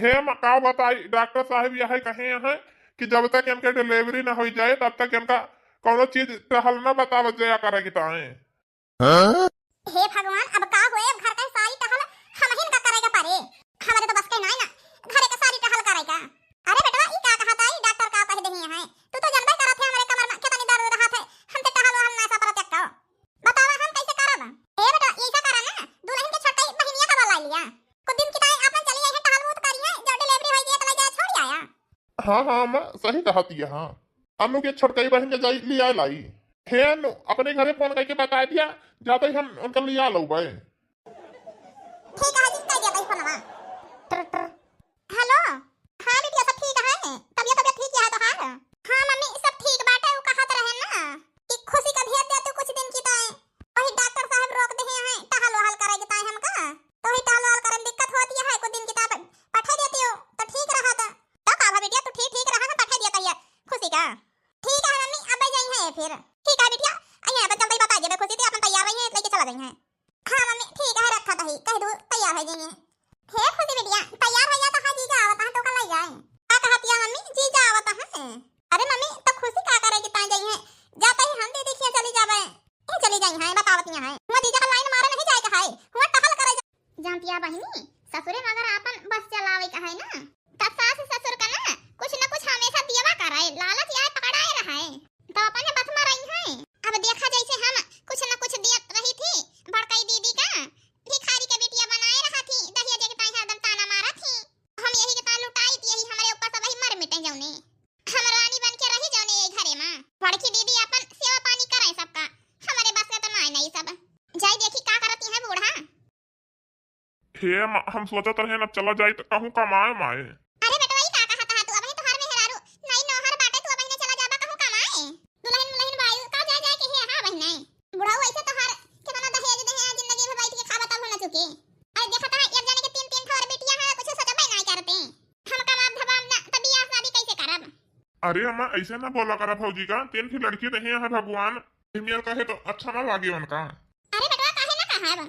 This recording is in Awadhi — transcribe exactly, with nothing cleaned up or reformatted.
हे म-, का बताई, डॉक्टर साहब यह कहे हैं कि जब तक इनके डिलीवरी न हो जाए, तब तक इनका कौनो चीज टहल न बतावत जाया करे के ताए। हाँ? हे भगवान, अब का होए, अब घर के सारी टहल हमहिन का करे के परे। हमरे तो बस के नाई ना, घरे के सारी टहल करे का। अरे बेटवा, ई का कहत आई, डॉक्टर का कह देही है? तू तो जानबे करत है, हमरे कमर में कितनी दर्द रहत है, हम ते टहल वहल ना सा परत एक्को। बतावा, हम कैसे करब? ए बेटवा, ऐसा करा ना, दुल्हन के छोटकई बहिनिया का बुला लिया। कुछ दिन की ताई अपन चली आई है, टहल वूत करी है, जब डिलीवरी होई गई तो ले जाए छोड़ आया। हाँ, हाँ, अम्मा, सही कहत है, हाँ। अम्मू के छोटकई बहन के जाई, लिया लाई। हे अम्मू, अपने घरे फोन करके बता दिया, जाते ही हम उनका लिया लो भाई। ठीक है जी, कर दिया भाई फोनवा। ट्र, ट्र। हेलो, हाँ बिटिया, सब ठीक है? तबियत, तबियत ठीक है तोहार? हाँ मम्मी, सब ठीक बाटे। वो कहत रहे ना कि खुशी का भेज दे तू कुछ दिन की ताई। वही डॉक्टर साहब रोक दे हैं, टहल वहल करे के ताई हमका। तो वही टहल वहल करे में दिक्कत होती है, कुछ दिन की ताई पठा देती हो तो ठीक रहा था। तो का भा बिटिया, तू ठीक, ठीक रहा ना, पठा दिया कहिया खुशी का। ठीक है मम्मी, अब जाई है फिर। ठीक है बिटिया, आई है, बस जल्दी बता देबे खुशी, ते अपन तैयार रही है, लेके चला जाई है। हाँ मम्मी, ठीक है, रखा तही, कह दू तैयार हो जाइए। हे खुशी बिटिया, तैयार हो जा तो हाँ जीजा आवत है, तो कल आई जाए। का कहत या मम्मी, जीजा आवत है? अरे मम्मी, तो खुशी का करे कि ताई जाई है, जाते ही हम दीदी खिया चली जाबे। ए चली जाई है, बतावत यहाँ है, हुआ जीजा का लाइन मारे नहीं जाए का है, हुआ टहल करे जा-, जानतिया बहिनी, ससुरे में अगर आपन बस चलावे का है ना, त सास ससुर का ना कुछ न कुछ हमेशा दियवा करे, लालच आए पकड़ाए रहे, तो अपने बस में रही है। अब देखा जैसे हम कुछ न कुछ दियत रही थी बड़कई दीदी का, भिखारी के बिटिया बनाए रहा थी, दहिया जे के ताई हरदम ताना मारा थी, हम यही के ताई लुटाई थी, यही हमरे ऊपर सब वही मर मिटे जौने, हम रानी बन के रही जौने यही घरे में, बड़की दीदी अपन सेवा पानी करे सबका, हमरे बस का तो नाय नहीं सब, जाई देखी का करती है बूढ़ा। हे माँ, हम सोचत रहे न चला जाई त कहूँ कमाए माए। अरे बेटवा, ई का कहत हा तू? अबही तोहार मेहरारू नई नौहर बाटे, तू अबही ने चला जाबा कहूँ कमाए? दुल्हन मुलहन बायू का जाए जाए के हे हा बहिने? बुढ़ऊ ऐसे तोहार केतना दहेज दे हैं, जिंदगी भर बैठ के खाबा तब हो न चुके। अरे देखत हा एक जने के तीन तीन ठो और बिटिया है, कुछ सोचबे नहीं करते। हम कमाब धमाब ना त बियाह शादी कैसे करब? अरे अम्मा, ऐसे ना बोला करा भौजी का, तीन ठो लड़की दे हैं भगवान, फीमेल कहे तो अच्छा ना लागे उनका। अरे बेटवा, काहे ना कहब?